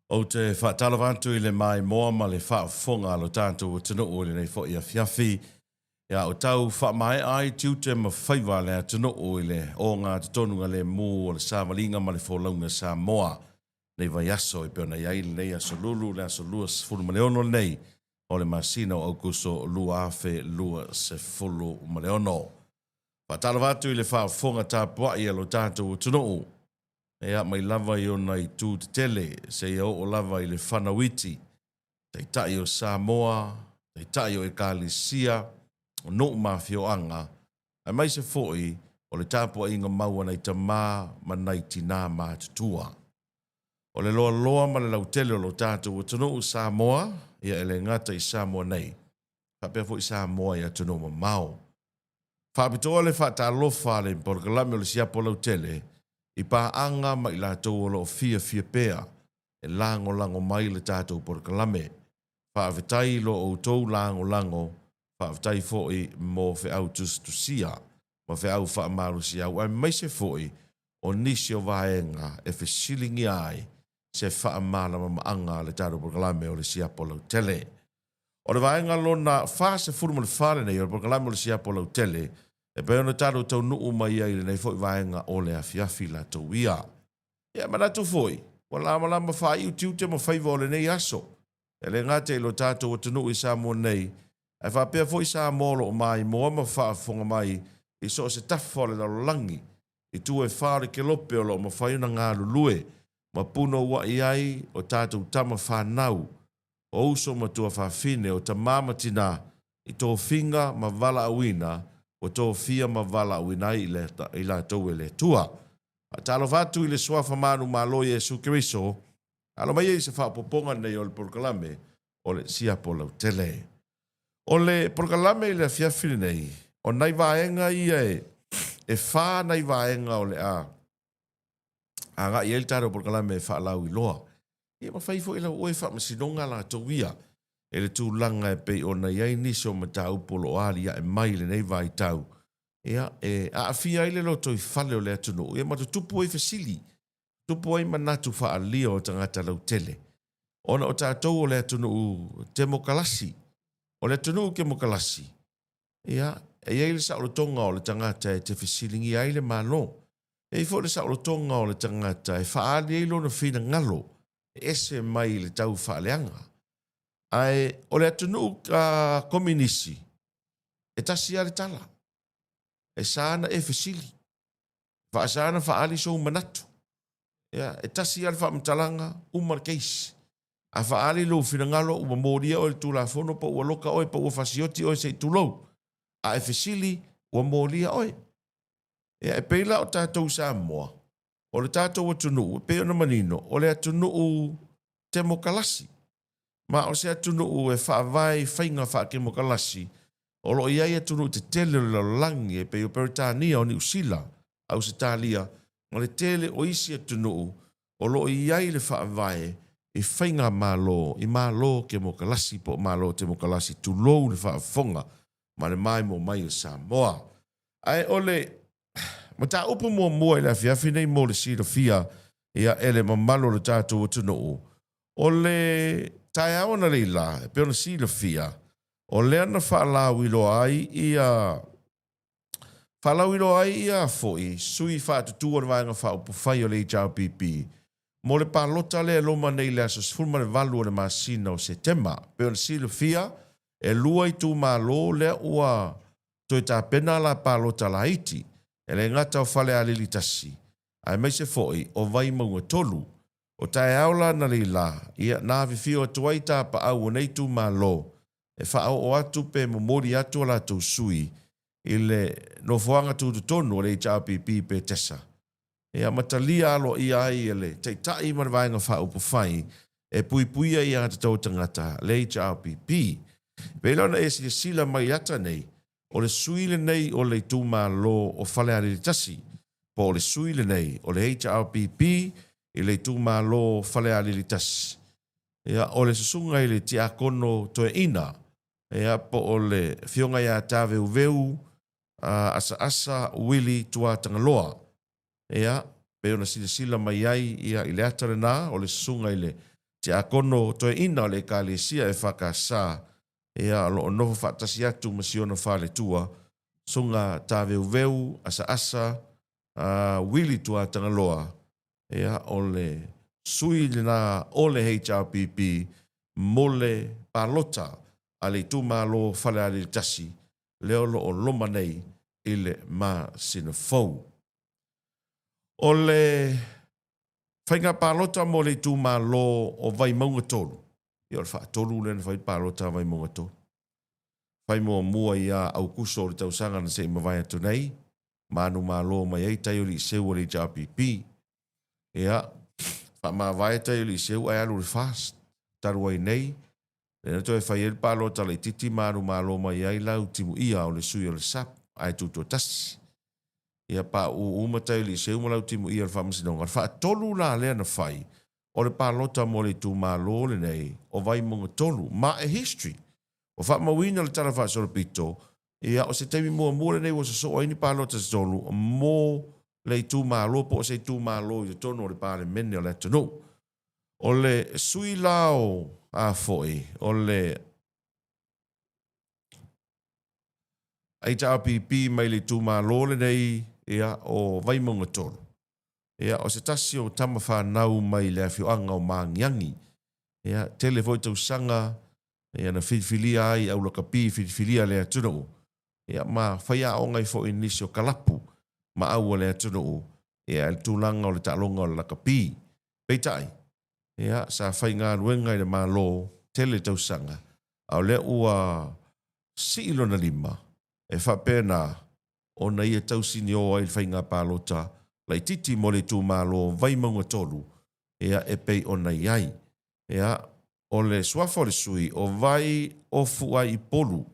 Ou te faatalofa atu i le maimoa ma le faafofoga a lo tatou atunuu i lenei foi afiafi. Ia, o tau faamaea ai tiute ma faiva a le atunuu i le ogatotonuga lemu o le savaliga ma le folauga Samoa nei vaiaso e pei ona i ai lenei aso Lulu, le aso 26 lenei o le masina o Aukuso 2026. Faatalofa atu i le faafofoga tapuai a lo tatou atunuu, ia mai lava i ona itu tetele seia oo lava i le fanauiti, Taitai o Samoa, Taitai o Ekalesia, o nuu ma afioaga, aemaise foi o le tapuaiga mau a nai tama ma nai tinā matutua. O le loaloa ma le lautele o lo tatou atunuu Samoa, ia e le gata i Samoa nei, faapea foi Samoa i atunuu mamao. Faapitoa le faatalofa a le Polokalame o le Siapo Lautele i paaga ma i latou o lo o fiafia pea e lagolago mai le tatou polokalame. Faafetai i lo outou lagolago, faafetai foi mo feau tusitusia ma feau faamalosiau aemaise foi o nisi o vaega e fesiligia ai se faamalamalamaga a le tatou polokalame o le Siapo Lautele. O le vaega lona 44 lenei o le polokalame o le Siapo Lautele e pei ona tatou taunuu mai ai i lenei foi vaega o le afiafi latou ia. Ia, e manatu foi, ua lamalama faaiu tiute ma faiva o lenei aso, e le gata i lo tatou atunuu i Samoa nei, ae faapea foi Samoa o lo o maimoa ma faafofoga mai i so o se tafa o le lalolagi, i itu e fa o le kelope o lo o mafai ona galulue ma punouai ai o tatou tama fanau, o uso ma tuafafine, o tama ma tina, i tofiga ma valaauina ua tofia ma valaauina ai i latou e le Atua. Faatalofa atu i le Suafa manumalo Iesu Keriso, alo mai ai se faaopoopoga lenei o le polokalame o le Siapo Lautele. O le polokalame i le afiafi lenei, o nai vaega ia e fa nai vaega o le a agai ai le tatou polokalame e faalauiloa. Ia ma fai foi lau oe faamasinoga latou ia e le tulaga e pei ona i ai nisi o mataupu o lo o aliae mai i lenei vaitau, ia, e aafia ai le lotoifale o le atunuu, ia ma tutupu ai fesili, tutupu ai manatu faaalia o tagata lautele. Ona o tatou o le atunuu temokalasi. O le atunuu kemokalasi, ia, e i ai le saolotoga o le tagata e te fesiligia ai le Malo. E i ai foi le saolotoga o le tagata e faaali ai lona finagalo e ese mai i le tau faaleaga. Ae o le atunuu kominisi, e tasi lava le tala, e sa ona e fesili, e sa ona faaali sou manatu. Ia, e tasi lava le faamatalaga, uma le case. A faaali lou finagalo ua molia oe i le Tulafono po ua loka oe po ua fasioti oe se i tulou. A e fesili, ua molia oe. Ia, e pei la o tatou i Samoa, o le tatou atunuu, e pei ona manino, o le atunuu temokalasi. Ma o se atunuu e faavae i faiga faakemokalasi, o lo o i ai atunuu tetele o le lalolagi e pei o Peretania, o Niu Sila, Ausetalia, ma le tele o isi atunuu o lo o i ai le faavae i faigamalo i Malo kemokalasi po o Malo temokalasi, tulou le faafofoga ma le maimoa mai o Samoa. Ae o le mataupu muamua i le afiafi nei mo le silafia ia e le mamalu o le tatou atunuu, o le taeao analeila e pei ona silafia, o lea na faalauiloa ai ia faalauiloa ai ia foi sui faatutu o le Vaega Faaupufai o le HRPP mo le palota lea e loma nei i le aso 18 o le masina o Setema. E pei ona silafia, e lua itumalo lea ua toe tapena la palota laiti, e le gata o Falealili 1, aemaise foi o Vaimauga 3. O taeao la analeila, ia, na afifio atu ai tapaau o nei itumalo e faaoo atu pe momoli atu a latou sui i le nofoaga tutotonu o le HRPP i Petesa, ia ma talia aloaia ai e le Taitai ma le Vaega Faaupufai e puipuia i aiatatau a tagata, le HRPP. E pei la ona e silasila mai ata nei, o le sui lenei o le itumalo o Falealili 1, po o le sui lenei o le HRPP i le itumalo o Falealili 1. Ia, o le susuga i le Tiakono Toeaina, ia, po o le Afioga ia Taveuveu Asaasa Willie Tuatagaloa. Ia, pei ona silasila mai ai ia i le ata lena o le susuga i le Tiakono Toeaina o le Ekalesia EFKS, ia, o lo o nofo faatasi atu ma si ona faletua, Susuga Taveuveu Asaasa Willie Tuatagaloa, ia, o le sui lena o le HRPP mo le palota a le itumalo Falealili 1, lea o lo o loma nei i le masina fou. O le faiga palota mo le itumalo o Vaimauga 3, ia o le faatolu lea na fai le palota a Vaimauga 3. Fai muamua ia Aukuso o le tausaga na se i mavae atu nei, manumalo mai ai Taioliiseu o le HRPP. Ia, faamavae Taioliiseu ae alu i le FAST talu ai nei, lea na toe fai ai le palota laitiiti manumalo mai ai Lautimuia o le sui o le SAP ae tutoatasi. Ia pauu uma Taioliiseu ma Lautimuia i le faamasinoga. O le faatolu la lea na fai o le palota mo le itumalo lenei o Vaimauga 3. Ma e history. Ua faamauina le Tala Faasolopito, ia o se taimi muamua lenei ua sosoo ai ni palota se tolu mo le itumalo po o se itumalo i totonu o le Palemene o le atunuu. O le sui la o a foi o le HRPP mai le itumalo lenei ia o Vaimauga 3. Ia o se tasi o tama fanau mai le afioaga o Magiagi. Ia tele foi tausaga ia na filifilia ai au lakapi filifilia le atunuu. Ia ma faiaoga ai foi i nisi o kalapu ma au o le atunuu ia i le tulaga o le taaloga o le lakapi. Peitai, ia sa faigaluega i le Malo tele tausaga, a o lea ua sii lona lima e faapena ona ia tausinio ai le faiga palota laitiiti mo le itumalo Vaimauga 3, ia e pei ona i ai. Ia, o le suafa o le sui o Vai Ofuaipolu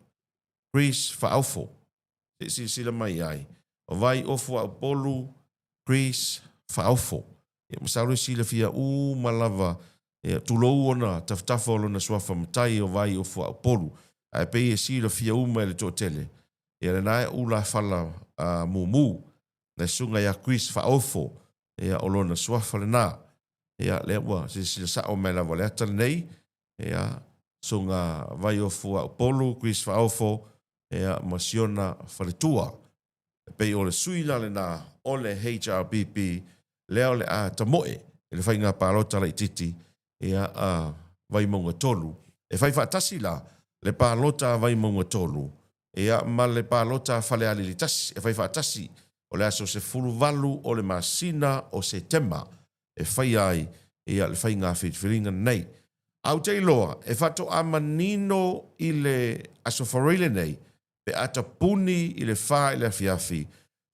Chris Faaofo. Se i silasila mai ai, o Vai Ofuaipolu Chris Faaofo. Ia, masalo e silafia uma lava, ia, tulou ona tafatafa o lona suafa matai o Vai Ofuaipolu, ae pei e silafia uma e le toatele. Ia lena e ulafala mumu le susuga ia Chris Faaofo, ia o lona suafa lena. Ia lea ua silasila sao mai lava le ata lenei, ia susuga Vaiofu Upolu, Chris Faaofo, ia ma siona faletua. E pei o le sui la lena o le HRPP lea o le a tamoe i le faiga palota laitiiti ia a Vaimauga 3. E fai faatasi la le palota a Vaimauga 3 ia ma le palota a Falealili 1 e fai faatasi o le aso 18 o le masina o Setema e faia ai ia le faiga filifiliga lenei. Ae ou te iloa e faatoa manino i le Aso Faraile lenei pe a tapuni i le 4 i le afiafi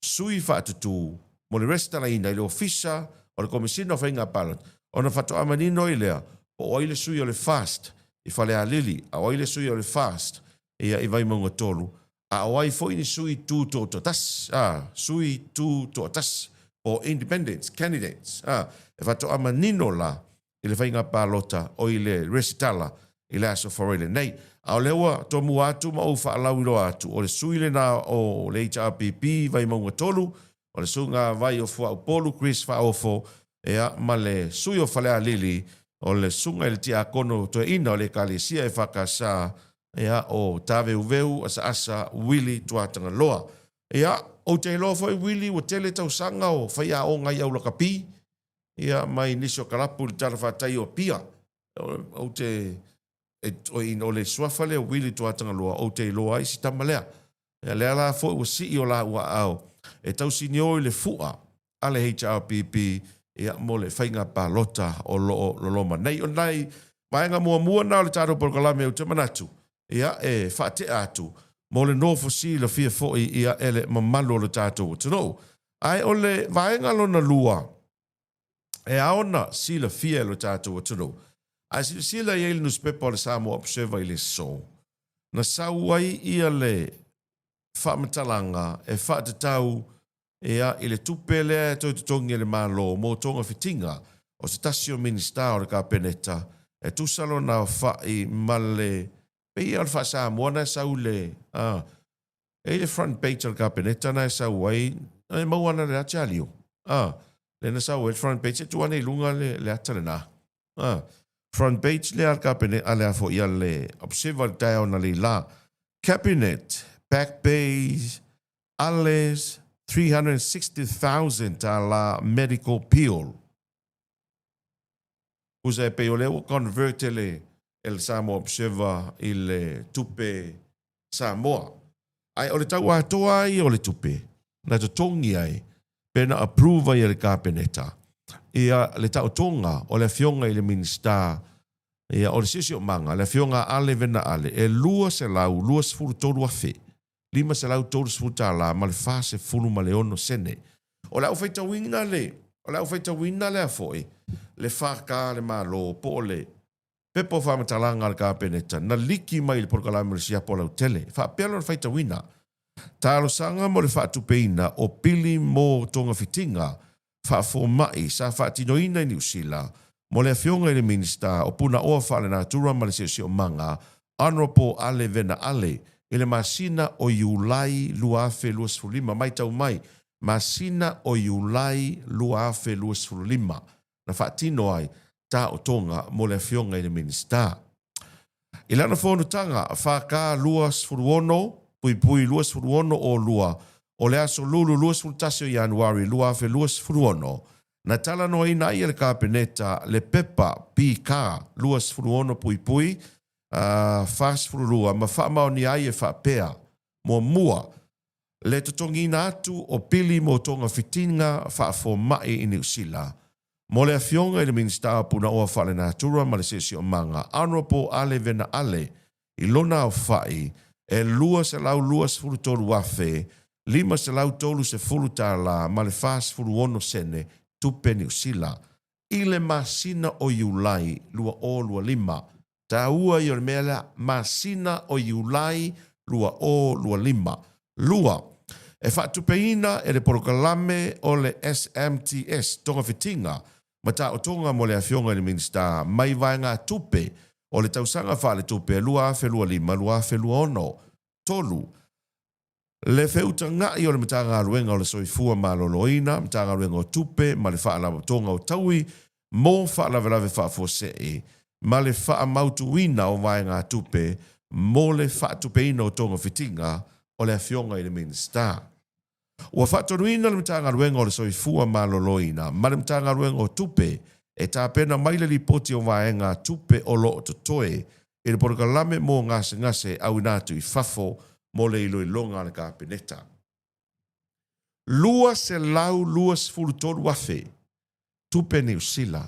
sui faatutū mo le resitalaina i le Ofisa o le Komesina o Faiga Palota ona faatoa manino ai lea po o ai le sui o le FAST i Falealili, a o ai le sui o le FAST ia i Vaimauga 3, a o ai foi ni sui tu toatasi, a, sui tu toatasi po o independents candidates, a, e faatoa manino la i le faiga palota o i le resitala i le Aso Faraile nei. A o lea ua tomua atu ma ou faalauiloa atu, o le sui lena o le HRPP Vaimauga 3, o le susuga Vai o Fuaupolu Chris Faaofo, ia, ma le sui o Falealili, o le susuga i le Tiakono Toeaina o le Ekalesia EFKS, ia, o Taveuveu Asaasa Willie Tuatagaloa. Ia, ou te iloa foi Willie ua tele tausaga o faiaoga i aulakapi, ia, mai nisi o kalapu i le talafatai o Apia. Ou te, o le suafa lea o Willie Tuatagaloa, ou te iloa ai si tama lea. Ia, lea la foi ua sii o laua aao e tausinio i le fua a le HRPP ia, mo le faiga palota o lo o loloma nei. O nai vaega muamua na o le tatou polokalame ou te manatu, ia, e faatea atu mo le nofo silafia foi ia e le mamalu o le tatou atunuu. Ae o le vaega lona lua, e ao ona silafia e lo tatou atunuu, ae silasila i ai le nusipepa o le Samoa Observer i le aso, na sau ai ia le faamatalaga e faatatau ia i le tupe lea e toe totogi e le Malo mo togafitiga o se tasi o Minisita o le Kapeneta e tusa lona aofai ma le pei o le faa-Samoa na e sau i le a e i le front page o le Kapeneta na e sau ai e maua ana le ata alio a lea na sau ai le front page e tuu ane i luga le ata lena a. Front page lea a le Kapene, a le a foi a le Observer i le taeao analeila. Cabinet back pays Ale's $360,000 medical bill. Tusa e pei o lea ua convert e le e le Samoa Observer i le tupe Samoa. Ae o le tau atoa ia o le tupe na totogi ai pe na approve ai e le Kapeneta ia le taotoga o le Afioga i le Minisita ia o le Siosiomaga, le Afioga a Ale Vena Ale, e $223,530 tala ma le 46 sene. O le a ou faitauina le, o le a ou faitauina lea foi le FK a le Malo po o le Pepa o Faamatalaga a le Kapeneta na liki mai i le Polokalame o le Siapo Lautele. E faapea lona faitauina, Talosaga mo le faatupeina o pili mo togafitiga faafomai sa faatinoina i Niu Sila mo le Afioga i le Minisita o Punaoa Faalenatura ma le Siosiomaga, Honourable Ale Vena Ale, i le masina o Iulai 2025. Maitau mai, masina o Iulai 2025 na faatino ai taotoga mo le Afioga i le Minisita. I lana fonotaga FK 26.26 o 2 o le aso Lulu 21 o Ianuari 2026, na talanoaina ai e le Kapeneta le Pepa PK 26.42 ma faamaonia ai e faapea, Muamua, le totogiina atu o pili mo togafitiga faafomai i Niu Sila mo le Afioga i le Minisita o Punaoa Faalenatura ma le Siosiomaga, Honourable Ale Vena Ale, i lona aofai e $223,530 tala ma le 46 sene tupe Niu Sila i le masina o Iulai 2025. Taua ia o le mea lea, masina o Iulai 2025. 2. E faatupeina e le polokalame o le SMTS togafitiga ma taotoga mo le Afioga i le Minisita mai vaegatupe o le tausaga faaletupe 2025/2026. 3. Le feutaga'i o le Matagaluega o le Soifua Maloloina, Matagaluega o Tupe ma le Faalapotopotoga o Taui mo Faalavelave Faafuasei ma le faamautuina o vaegatupe mo le faatupeina o togafitiga o le Afioga i le Minisita. Ua faatonuina le Matagaluega o le Soifua Maloloina ma le Matagaluega o Tupe e tapena mai le lipoti o vaega tupe o lo o totoe i le polokalame mo gasegase auina atu i fafo mo le iloiloga a le Kapeneta. $223,000 tupe Niu Sila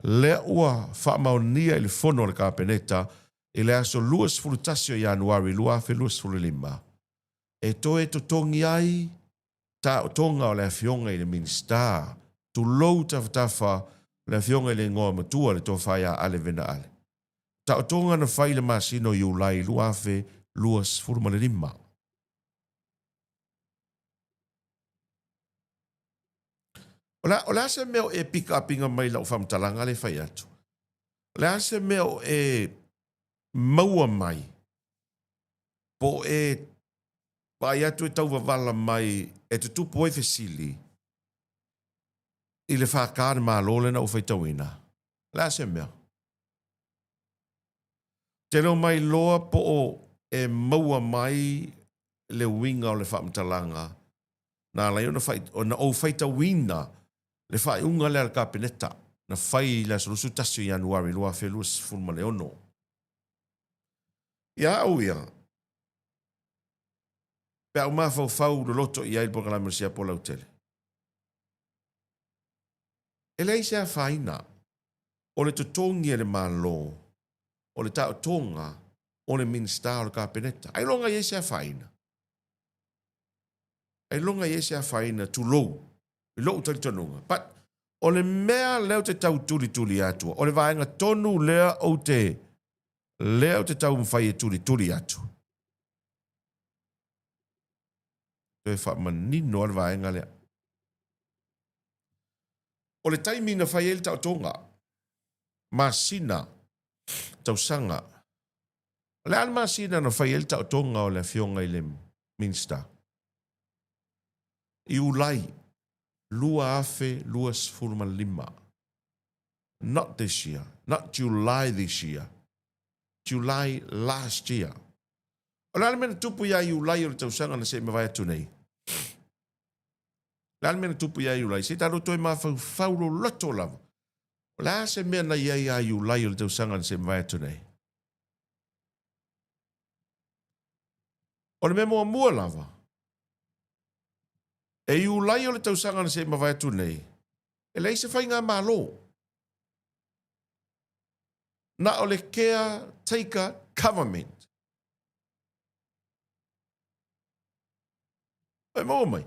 lea ua faamaonia i le fono a le Kapeneta i le aso 21 o Ianuari 2025 e toe totogi ai taotoga o le Afioga i le Minisita, tulou tafatafa le Afioga i le Igoa Matua le Tofa ia Ale Vena Ale. Taotoga na fai i le masina o Iulai 2025. O le a, o le a se mea o e pick up ina mai lau faamatalaga lea e fai atu? O le a se mea o e maua mai po o e vaai atu e tauvavala mai e tutupu ai fesili i le FK a le Malo lea na ou faitauina? O le a se mea? Te leo mai loa po o e maua mai le uiga o le faamatalaga na ala ai ona, ona ou faitauina le faaiuga lea a le Kapeneta na fai i le aso 21 o Ianuari 2026. Ia au ia, pe a ou mafaufau loloto i ai i le polokalame o le Siapo Lautele, e leai se afaina o le totogi e le Malo o le taotoga o le Minisita o le Kapeneta. Ailoga e i ai se afaina? Ailoga e i ai se afaina, tulou, i lou talitonuga. But, o le mea lea ou te tau tulituli atu, o le vaega tonu lea ou te, lea ou te taumafai e tulituli atu. Toe faamanino lava le vaega lea. O le taimi na fai ai le taotoga, masina, tausaga. O le a le masina na fai ai le taotoga o le Afioga i le Minisita? Iulai 2025. Not this year, not July this year, July last year. O le a le mea na tupu ia Iulai o le tausaga na se i mavae atu nei? O le a le mea na tupu ia Iulai? Se i tatou toe mafaufau loloto lava. O le a se mea na i ai ia Iulai o le tausaga na se i mavae atu nei? O le mea muamua lava, e Iulai o le tausaga na se i mavae atu nei, e leai se faigamalo. Na o le caretaker government. E maua mai.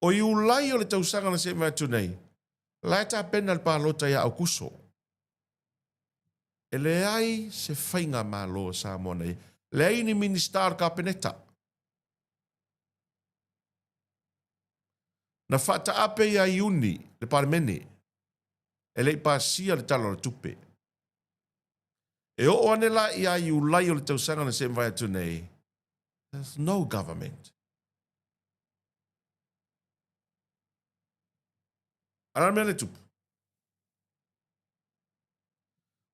O Iulai o le tausaga na se i mavae atu nei, la e tapena le palota ia Aukuso. E leai se faigamalo a Samoa nei. Leai ni Minisita o le Kapeneta. Na faataape ia Iuni le Palemene e le i pasia le Tala o le Tupe. E oo ane la ia Iulai o le tausaga na se i mavae atu nei, there's no government. A o le a le mea lea e tupu?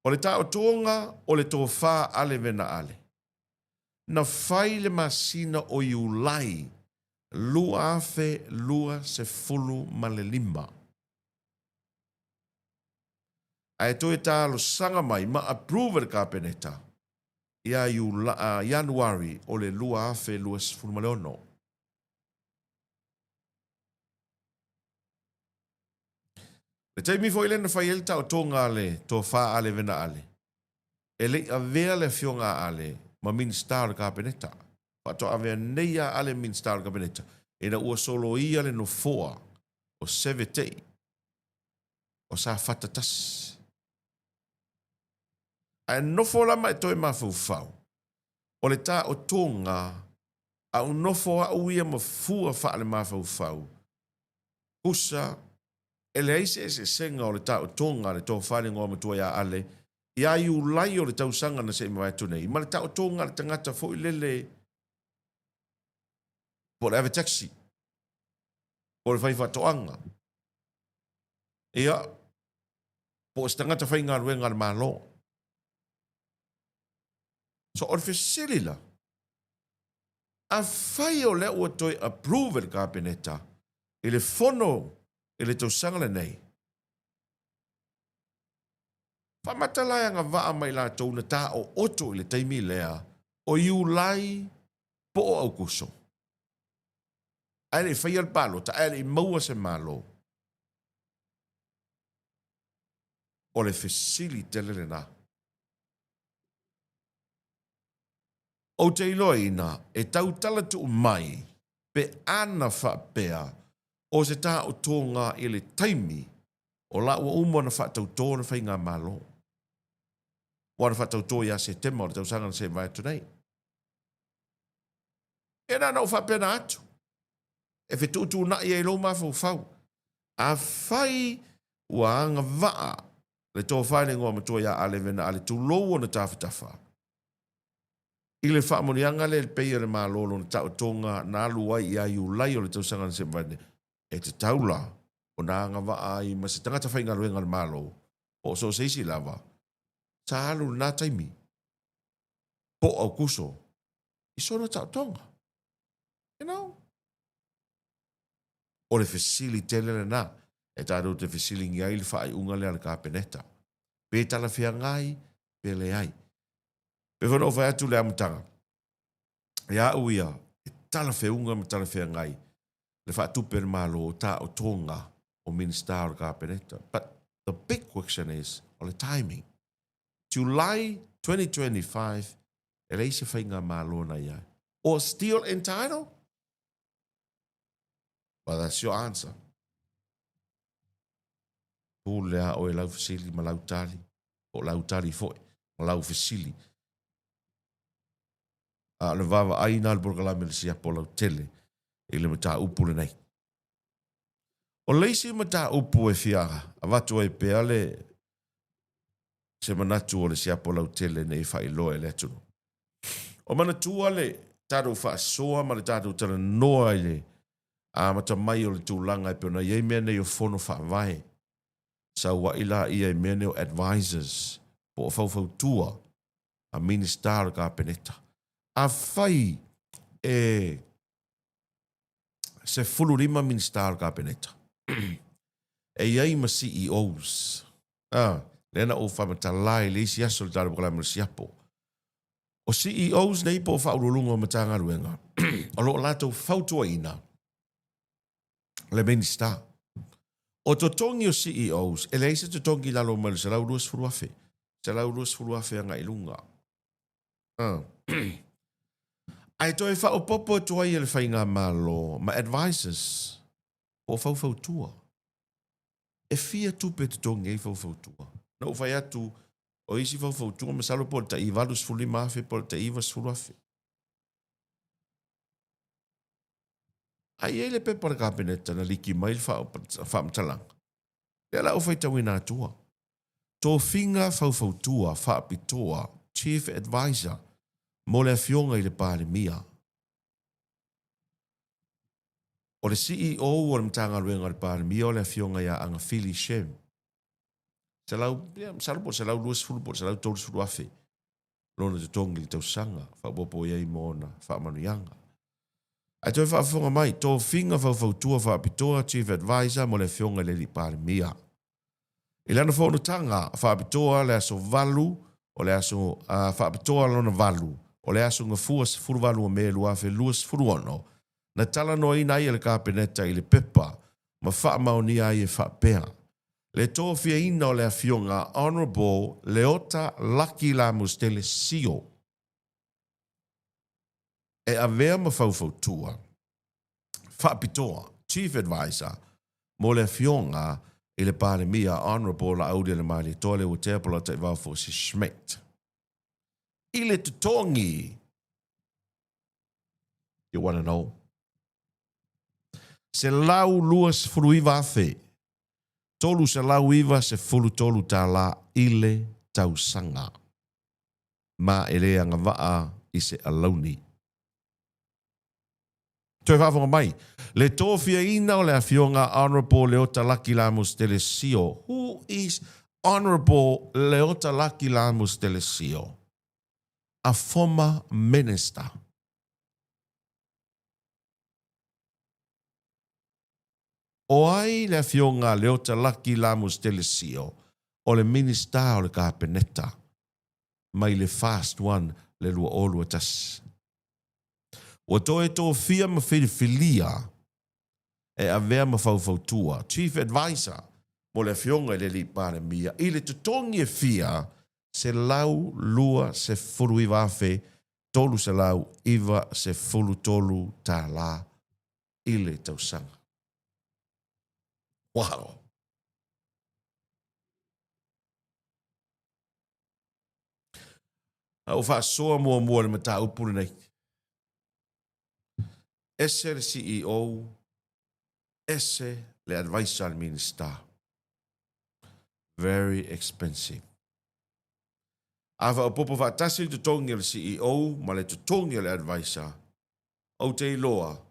O le taotoga o le tofa ale vena ale. Na fai le masina o Iulai 2025. Ae toe talosaga mai ma approve e le Kapeneta ia Ianuari o le 2026. Le taimi foi lea na fai ai le taotoga a le Tofa Ale Vena Ale, e le i avea le Afioga a Ale ma Minisita o le Kapeneta. Faatoa avea nei a Ale Minisita o le Kapeneta ina ua soloia le nofoa o Seve Tei o Safata 1. Ae nofo la ma e toe mafaufau, o le taotoga a ou nofo au ia ma fua faale-mafaufau, Usa, e leai se eseesega o le taotoga a le tofa i le igoa-matua ia Ale, ia Iulai o le tausaga na se i mavae atu nei, ma le taotoga a le tagata foi lele po o le ave taxi, po o le faifaatoaga, ia, po o se tagata faigaluega a le Malo. So, o le fesili la, Afai o lea ua toe approve e le Kapeneta i le fono i le tausaga lenei, faamata la e agavaa mai latou na taooto i le taimi lea o Iulai po o Aukuso, ae le i faia le palota, ae le i maua se Malo. O le fesili tele lena. Ou te iloaina e tautala tuu mai pe ana faapea o se taotoga i le taimi o la ua uma ona faatautō le Faigamalo. Ua ona faatautō ia Setema o le tausaga na seʻi mavae atu nei. Ia na ona ou faapena atu, e fetuutuunai ai lou mafaufau. Afai ua agavaa le tofa i le igoa matua ia Ale Vena Ale, tulou ona tafatafa, I le faamanuiaga lea i le pei o le Malo lona taotoga na alu ai ia Iulai o le tausaga na seʻi mavae nei, e tatau la ona agavaa ai ma se tagata faigaluega a le Malo po o so o se isi lava sa alu i lena taimi po o Aukuso i sona taotoga. You know? O le fesili tele lena e tatou te fesiligia ai le faaiuga lea a le Kapeneta, pe talafeagai pe leai. Pei foi ona ou fai atu i le amataga, ia au ia, e talafeuga ma talafeagai le faatupe a le Malo o taotoga o Minisita o le Kapeneta. But the big question is, o le timing. July 2025, e leai se faigamalo na i ai. Or still entitled? Well, that's your answer. Pule a oe lau fesili ma lau tali, po o lau tali foi ma lau fesili. A o le vaavaai na le polokalame le siapo lautele i le mataupu lenei. O le isi mataupu e fia avatu ai pea le se manatu o le siapo lautele nei faailoa i le atunuu. O manatua le tatou faasoa ma le tatou talanoa i le amata mai o le tulaga e pei ona i ai mea nei o fono faavae. Sau ai laia i mea nei o advisors po o faufautua a Minisita o le Kapeneta. Afai e 15 Minisita o le Kapeneta, e i ai ma CEOs, a, lea na ou faamatala i le isi aso i le tatou polokalame o le siapo. O CEOs nei po o Faauluuluga o Matagaluega, o lo o latou fautuaina le Minisita. O totogi o CEOs, e leai se totogi i lalo mai o le $120,000, $120,000 agai i luga. Ae toe faaopoopo atu ai e le Faigamalo ma advisors po o faufautua. E fia tupe e totogi ai faufautua? Na ou fai atu, o isi faufautua masalo po o le tai $85,000 po o le tai $90,000. Ae i ai le pepa a le Kapeneta na liki mai le faamatalaga, lea la ua faitauina atua. Tofiga faufautua faapitoa, Chief Advisor, mo le Afioga i le Palemia. O le CEO o le Matagaluega a le Palemia o le Afioga ia Agafili Shem. Masalo po o le 120 po o le 130 afe lona totogi i le tausaga, faaopoopo i ai ma ona faamanuiaga. Ae toe faafofoga mai, tofiga faufautua faapitoa, Chief Advisor, mo le Afioga i le Alii Palemia. I lana fonotaga faapitoa le aso 8 o le aso faapitoa lona 8 o le aso Gafua 18 o Me 2026, na talanoaina ai e le Kapeneta i le pepa ma faamaonia ai e faapea, Le tofiaina o le Afioga Honourable Leota Lucky Lamostele Sio e avea ma faufautua faapitoa, Chief Advisor, mo le Afioga i le Palemia Honourable Laauli Leuatea Polataivao Fosi Schmidt. I le totogi, you wanna know, $129,393 i le tausaga, ma e le agavaa i se alauni. Toe faafofoga mai, le tofiaina o le Afioga Honourable Leota Laki Lamostele Sio, who is Honourable Leota Laki Lamostele Sio? A former minister. O ai le Afioga Leota Laki Lamostele Sio? O le Minista o le Kapeneta mai le Fast One le 2021. Ua toe tofia ma filifilia e avea ma faufautua, Chief Advisor, mo le Afioga i le Alii Palemia i le totogi e fia $129,393 i le tausaga. Wow! A ua faasoa muamua le mataupu lenei. Ese le CEO, ese le advisor a le Minista. Very expensive. A faaopoopo faatasi le totogi o le CEO ma le totogi o le advisor, ou te iloa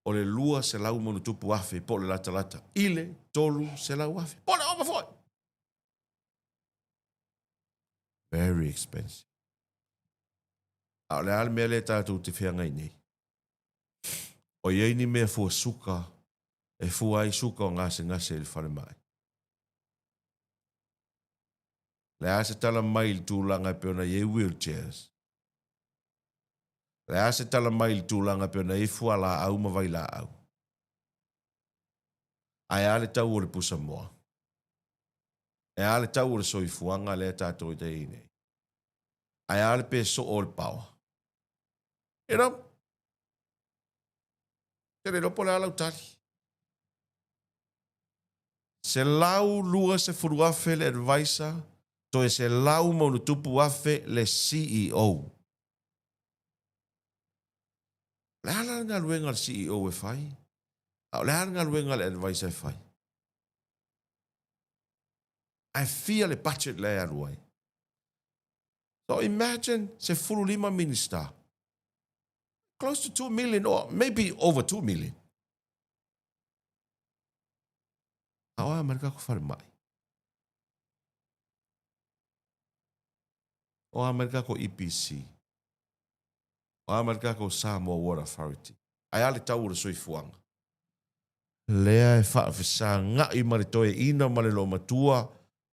o le 200 ma ono tupu afe po o le latalata i le 300,000 po o le ova foi. Very expensive. A o le a le mea lea tatou te feagai nei? O i ai ni mea fua suka e fua ai suka o gasegase i le falemai? Le a se tala mai i le tulaga e pei ona i ai wheelchairs? Le a se tala mai i le tulaga e pei ona i ai fualaau ma vailaau? Ae a le tau o le pusamoa? E a le tau o le soifuaga lea tatou te i ai nei? Ae a le pe soo o le paoa? You know? Te le iloa po o le a lau tali. 120,000 le advisor, toe 100 ma ono tupu afe le CEO. O le a la le galuega a le CEO e fai? A o le a le galuega a le advisor e fai? Ae fia le budget lea e alu ai? So imagine 15 Minista, close to 2 million or maybe over 2 million. A o a mai le tatou falemai? O a mai le tatou EPC? O a mai le tatou Samoa Water Authority? Ae a le tau o le soifuaga? Lea e faafesaga'i ma le toeaina ma le loomatua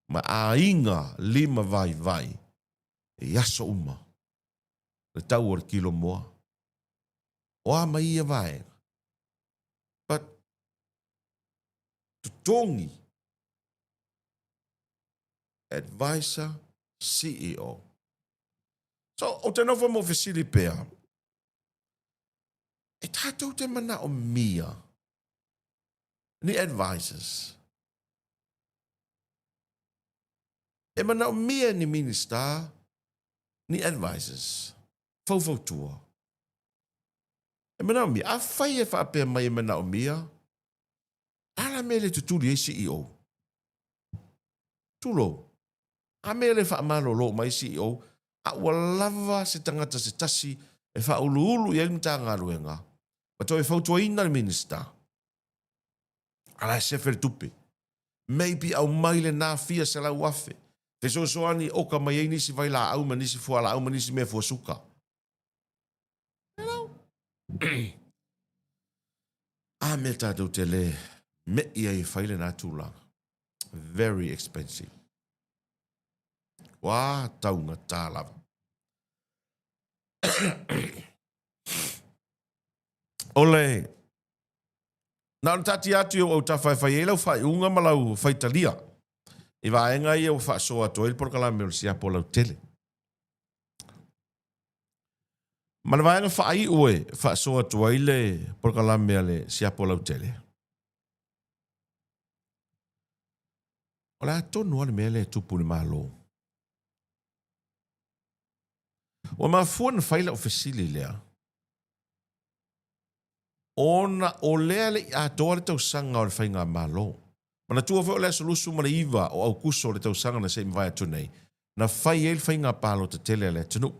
ma aiga limavaivai i aso uma le tau o le kilo moa. O a mai ia vaega? But totogi advisor CEO. So, ou te nofo ma ou fesili pea, e tatou te manaomia ni advisors? E manaomia e ni Minista ni advisors faufautua? E manaomia? Afai e faapea mai e manaomia, a la mea e le tutuli ai CEO? Tulou. A mea e le faamalolo uma ai CEO, a ua lava se tagata se tasi e faauluulu i ai le Matagaluega ma toe fautuaina le Minisita, a la e sefe le tupe. Maybe aumai lena fia 100,000, fesoasoani e oka mai ai nisi vailaau ma nisi fualaau ma nisi mea fuasuka. Hello? A mea tatou te le me'i ai e fai lena tulaga. Very expensive. Ua taugata lava. O le Na ona taatia atu i ou autafa e fai ai lau faaiuga ma lau faitalia i vaega ia ua faasoa atu ai le polokalame o le siapo lautele. Ma le vaega faaiu e faasoa atu ai le polokalame a le siapo lautele, o le a tonu lava le mea lea e tupu i le Malo? Ua mafua ona fai lau fesili lea, ona o lea e le i atoa le tausaga o le Faigamalo. Manatua foi o le aso 29 o Aukuso o le tausaga na se i mavae atu nei, na fai ai le faiga palota tele a le atunuu.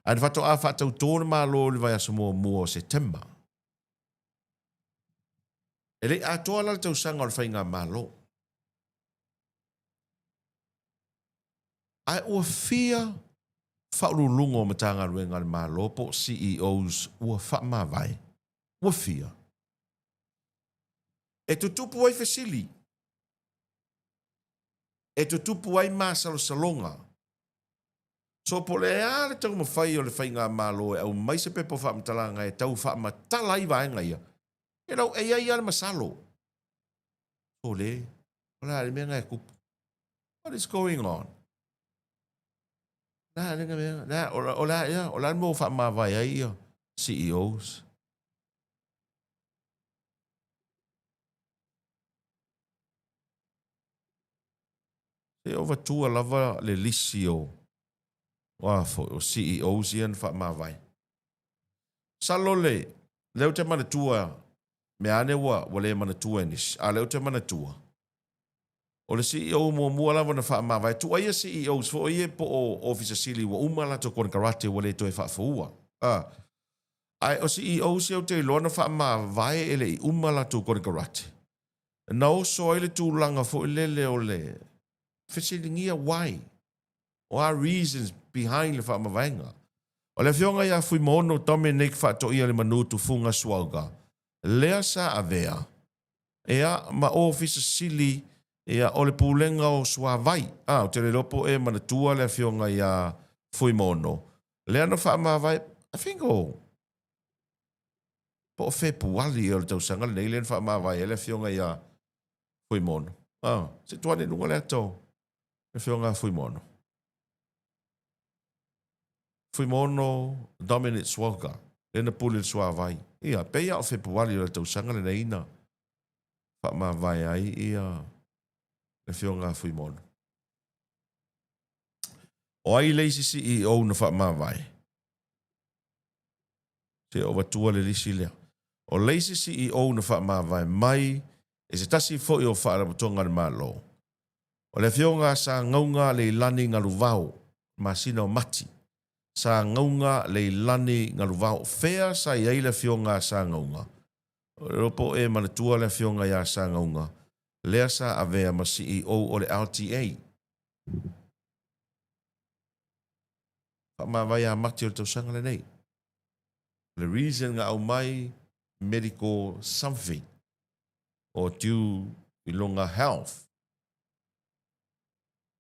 Ae na faatoa faatautō le Malo i le vaiaso muamua o Setema. E le i atoa la le tausaga o le Faigamalo. Ae ua fia Faauluuluga o Matagaluega a le Malo po o CEOs ua faamavae? Ua fia? E tutupu ai fesili, e tutupu ai masalosaloga. So po o le a le taumafai o le Faigamalo e aumai se pepa o faamatalaga e tau faamatala ai vaega ia, you know, e i ai lava le masalo. Sole, o le a le mea lena e tupu? What is going on? Le a le mea, le a, o le a ea, o le a le mea ua faamavae ai ia CEOs? Se i ou avatua lava le lisi o, o a foi, o CEOs ia na faamavae. Masalo le, lea ou te manatua, mea ane ua, ua le manatua e nisi, a o lea ou te manatua, O le CEO muamua lava na faamavae. Tuaia CEOs foi ia po o Ofisa Sili ua uma a latou konekarate ua le toe faafoua. A. Ae o CEOs ia ou te iloa na faamavae e le i uma a latou konekarate. Na oso ai le tulaga foi lele o le fesiligia why? O a reasons behind le faamavaega? O le afioga ia Fuimaono Dominic Faatoia le Manu Tufuga Suauga lea sa avea Ea, ma Ofisa Sili, ea, o le Pulega o Suavai. A, ou te le iloa po o e manatua le afioga ia Fuimaono, lea na faamavae, I think o, po o Fepuali ea o le tausaga lenei lea na faamavae ai le afioga ia Fuimaono. A, se i tuu ane i luga le ata o le afioga ia Fuimaono. Fuimaono Dominic Swalka, lea na pule i le suavai. Ia, pei lava o Fepuali o le tausaga lenei na faamavae ai ia le afioga a Fuimaono. O ai le isi CEO na faamavae? Se o avatua le lisi lea. O le isi CEO na faamavae mai e se tasi foi o Faalapotopotoga a le Malo, O le afioga a Sagauga Leilani Galuvao, masina o Mati. Sagauga Leilani Galuvao. Fea sa i ai le afioga a Sagauga? O le iloa po o e manatua le afioga ia Sagauga, lea sa avea ma CEO o le LTA. Faamavae ia Mati o le tausaga lenei. O le reason na aumai medical something or due i lona health.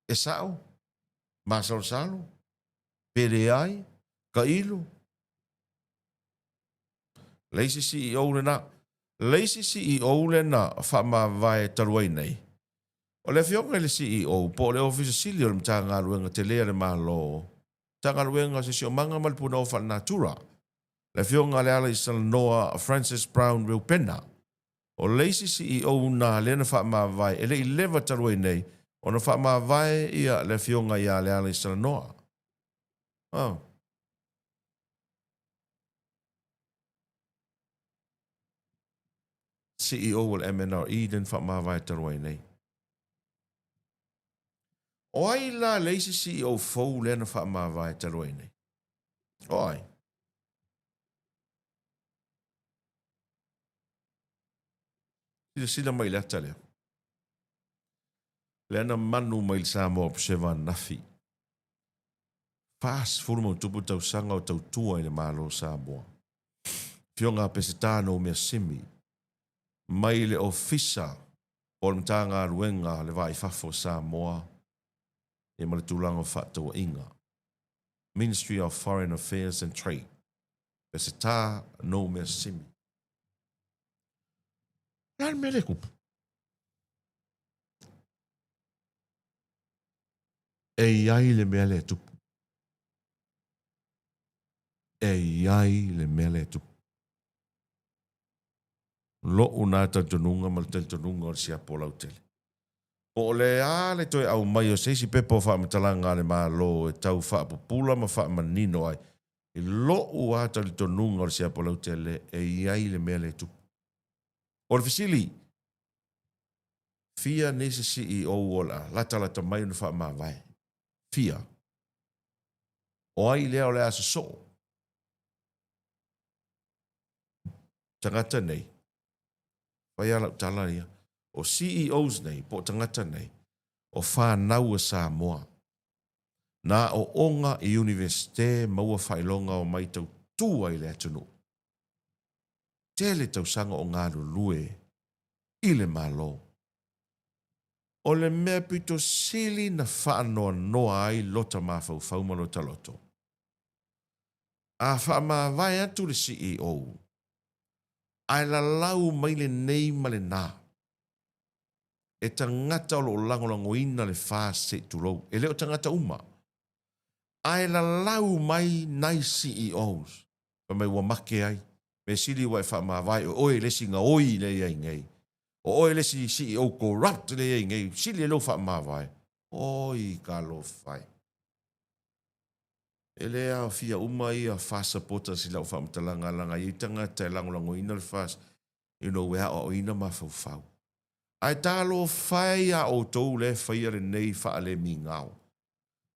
E sao? Masalosalo? Pe leai? Tailo? Le isi CEO lena. Le isi CEO lena faamavae talu ai nei. O le Afioga i le CEO po o le Ofisa Sili o le Matagaluega tele a le Malo, Matagaluega o Siosiomaga ma le Punaoa Faalenatura, le Afioga a Lealaisalanoa Francis Brown Reupena. O le isi CEO na lea na faamavae, e le i leva talu ai nei ona faamavae ia le Afioga ia Lealaisalanoa. Oh. CEO o le MNRE lea na faamavae talu ai nei. O ai la le isi CEO fou lea na faamavae talu ai nei? O ai? Silasila mai i le ata lea. Lea na manu mai i le Samoa Observer ananafi. 40 ma ono tupu tausaga o tautua i le Malo o Samoa. Afioga a Peseta Noumea Simi, mai le Ofisa o le Matagaluega le Va i Fafo o Samoa ia ma le tulaga o fefaatauaiga, Ministry of Foreign Affairs and Trade, Peseta Noumea Simi. O le a le mea lea e tupu? E i ai le mea lea e tupu. E i ai le mea lea e tupu. Lo'u na talitonuga ma le talitonuga o le siapo lautele. Po o le a le toe aumai o se isi pepa o faamatalaga a le Malo e tau faapupula ma faamanino ai, i lo'u a talitonuga o le siapo lautele, e i ai le mea lea e tupu. O le fesili, fia nisi CEO o le a latalata mai ona faamavae? Fia? O ai lea o le a sosoo? Tagata nei, fai lava lau tala ia, o CEOs nei po o tagata nei, o fanau a Samoa, na aooga i Iunivesite maua faailoga omai tautua i le atunuu. Tele tausaga o galulue i le Malo. O le mea pito sili na faanoanoa ai lota mafaufau ma lota loto, a faamavae atu le CEO, ae lalau mai lenei ma lena, e tagata o lo o lagolagoina le FAST se i tulou, e le o tagata uma, ae lalau mai nai CEOs, fai mai ua make ai, mea sili ua e faamavae, o oe le isi gaoi lea e i ai nei, o oe le isi CEO corrupt lea e i ai nei, sili ai lou faamavae. Oi talofa e. E le aofia uma ia FAST supporters i lau faamatalaga leaga e i ai tagata e lagolagoina le FAST, you know, e aoaoina mafaufau. Ae talofa e ia outou lea e faia lenei faalemigao.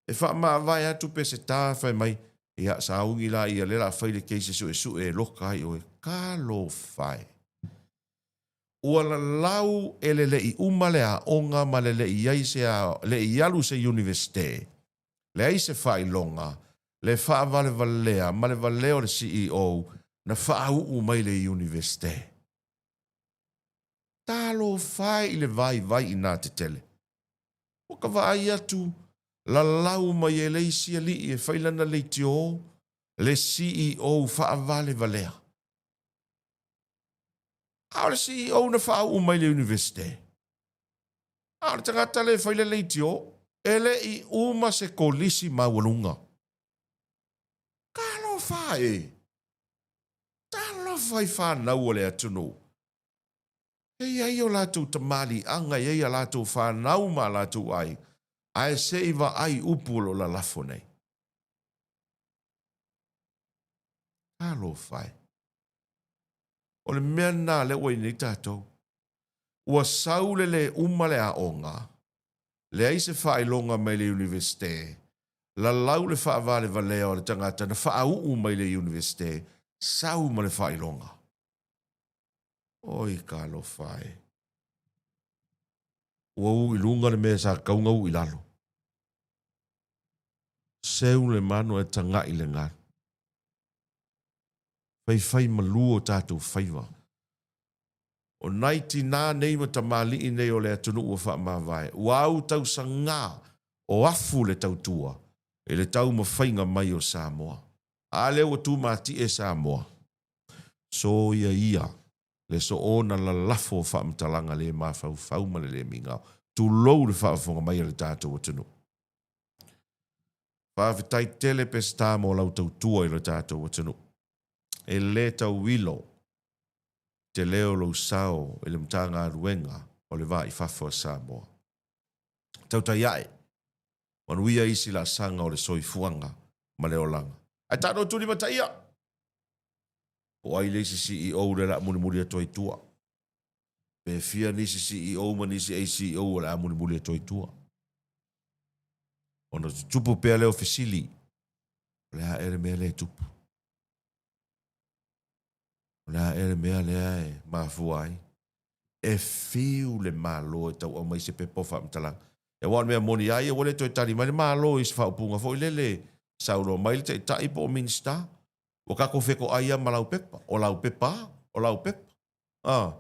E faamavae atu Peseta fai mai, ia sauni la ia lea la fai le case e suesue e loka ai oe. Talofa e. Ua lalau e le le'i uma le aoga ma le le'i ai se le'i alu se Iunivesite, leai se faailoga, le faavalevalea ma le valea o le CEO na faauu mai le Iunivesite. Talofa e i le vaivai inā tetele. Ua ka vaai atu, lalau mai e le isi alii e fai lana leitio, le CEO faavalevalea. A o le CEO na faauu mai le Iunivesite. A o le tagata lea e fai le leitio, e le i uma se kolisi maualuga. Talofa e! Talofa i fanau o le atunuu. E i ai o latou tamaliiaga, e i ai a latou fanau ma a latou aiga, ae se i vaai upu o lo o lalafo nei. Talofa e! O le mea lena lea ua i nei tatou. Ua sau le le uma le aoga, leai se faailoga mai le Iunivesite, lalau le faavalevalea o le tagata na faauu mai le Iunivesite, sau ma le faailoga. Oi talofa e! Ua u i luga le mea sa tatau ona u i lalo. Seu le manu ae taga'i le galu. Faifai malu o tatou faiva. O nai tinā nei ma tamalii nei o le atunuu ua faamavae, ua au tausagā o afu le tautua i le taumafaiga mai o Samoa. A lea ua tumatie Samoa? Soia ia le soona lalafo o faamatalaga le mafaufau ma le le migao. Tulou le faafofoga mai a le tatou atunuu. Faafetai tele Peseta mo lau tautua i lo tatou atunuu. E le tauilo te leo lou sao i le Matagaluega o le Va i Fafo a Samoa. Tautai ae, manuia isi laasaga o le soifuaga ma le olaga. Ae tatou tulimataia! Po o ai le isi CEO lea o le a mulimuli atu ai i tua? Pe fia nisi CEO ma nisi ACEO o le a mulimuli atu ai i tua? Ona tutupu pea lea o fesili, o le a ea le mea lea e tupu? O le a ea le mea lea e mafua ai? E fiu le Malo e tau aumai se pepa o faamatalaga. Aua o le mea moni lava ia ua le toe tali mai le Malo i se faaupuga foi lele, saunoa mai le Taitai po o Minisita, ua tatou fetoai lava ma lau pepa, o lau pepa a, o lau pepa. A,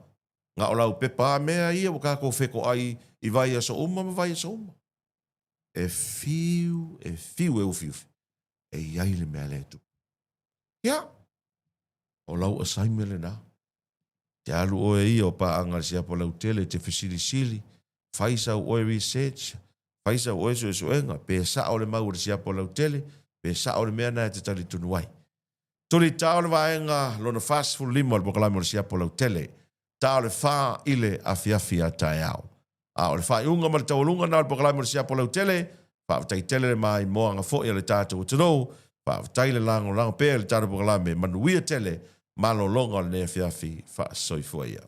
na o lau pepa a mea ia ua tatou fetoai i vaiaso uma ma vaiaso uma. E fiu, e fiu e ufiufi, e i ai le mea lea e tupu. Ia, o lau assignment lena. Te alu oe ia o paaga a le siapo lautele e te fesilisili, fai sau oe research, fai sau oe suesuega, pe sao le mau a le siapo lautele, pe sao le mea lena e te talitonu ai. Tuli tao le vaega lona 45 o le polokalame o le siapo lautele. Ta o le fa i le afiafi a taeao. A o le faaiuga ma le taualuga na o le polokalame o le siapo lautele, faafetai tele le maimoaga foi a le tatou atunuu, faafetai le lagolago pea i le tatou polokalame, manuia tele malologa o lenei afiafi, faasoifua ia.